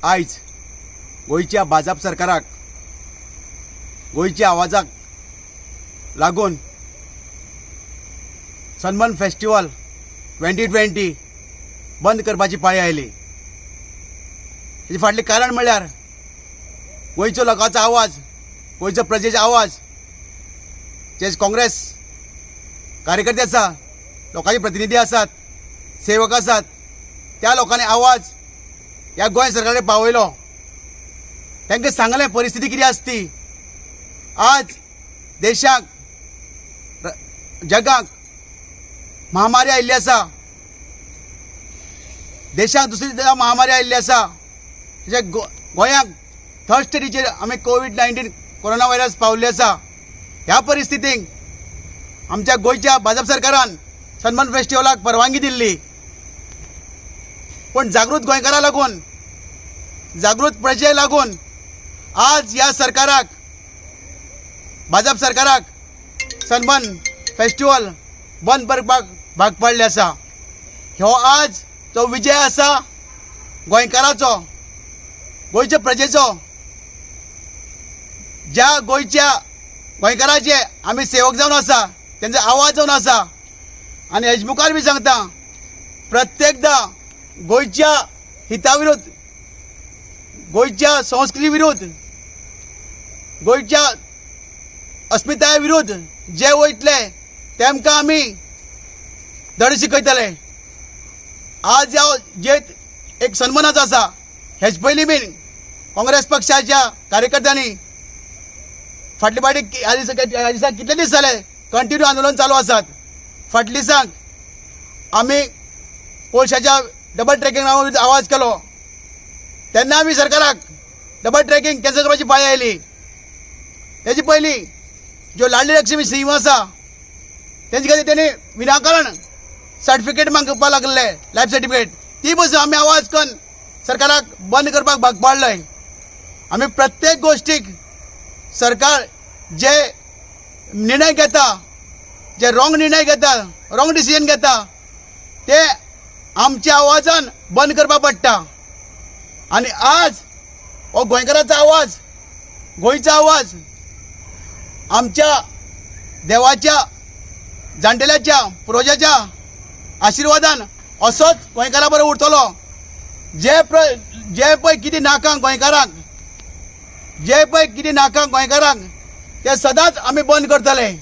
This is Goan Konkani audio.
आयज गोंयच्या भाजप सरकाराक गोंयच्या आवाजाक लागून सनबर्न फेस्टिवल 2020 बंद करपाची पाळी आयली. हेजे फाटलें कारण म्हणल्यार गोंयचो लोकांचो आवाज, गोंयचो प्रजेचो आवाज, जे काँग्रेस कार्यकर्ते आसा, लोकांचे प्रतिनिधी आसात, सेवक आसात, त्या लोकांनी आवाज ह्या गोंय सरकाराक पावयलो. तांकां सांगलें परिस्थिती कितें आसा ती. आज देशाक, जगाक महामारी आयिल्ली आसा. देशाक दुसरी महामारी आयिल्ली आसा. तशें गोंयाक थर्ड स्टेजीचेर आमी कोवीड-19 कोरोना व्हायरस पावल्ले आसा. ह्या परिस्थितीक आमच्या गोंयच्या भाजप सरकारान सनबर्न फेस्टिवलाक परवानगी दिल्ली, पूण जागृत गोंयकारां लागून, जागृत प्रजे लागून आज ह्या सरकाराक, भाजप सरकाराक सनबर्न फेस्टिवल बंद करपाक भाग पडले आसा. हो आज जो विजय आसा गोंयकाराचो, गोंयच्या प्रजेचो, ज्या गोंयच्या गोंयकाराचे आमी सेवक जावन आसा, तेंचो आवाज जावन आसा. आनी हेज मुखार बी सांगता, प्रत्येकदां गोंयच्या हिता विरुद्ध, गोंयच्या संस्कृती विरुद्ध, गोंयच्या अस्मिताये विरुद्ध जे वयतले तेमकां आमी धडे शिकयतले. आज ह्या जैत एक सन्मानाचो आसा. हेच पयलीं बीन काँग्रेस पक्षाच्या कार्यकर्त्यांनी फाटले फावटी, ह्या दिसाक कितले दीस जाले कंटिन्यू आंदोलन चालू आसात. फाटले दिसाक आमी कोळशाच्या डबल ट्रॅकिंग आवाज केलो तेन्ना आमी सरकाराक डबल ट्रॅकिंग कॅन्सल करपाची पाळी आयली. तेजी पयलीं ज्यो लाडली लक्ष्मी स्कीम आसा, तेंचे खातीर तेणी विनाकारण सर्टिफिकेट मागपाक लागले, लायफ सर्टिफिकेट. ती पसून आमी आवाज करून सरकाराक बंद करपाक भाग पाडलय. आमी प्रत्येक गोश्टीक सरकार जे निर्णय घेता, जे रॉंग निर्णय घेता, रॉंग डिसिजन घेता, ते आमच्या आवाजान बंद करपाक पडटा. आनी आज हो गोंयकाराचो आवाज, गोंयचो आवाज, आमच्या देवाच्या, जाणटेल्याच्या, पुर्वजाच्या आशिर्वादान असोच गोंयकारा बरोबर उरतलो. जे पळय कितें नाका गोंयकारांक, जे पळय कितें नाका गोंयकारांक, ते सदांच आमी बंद करतले.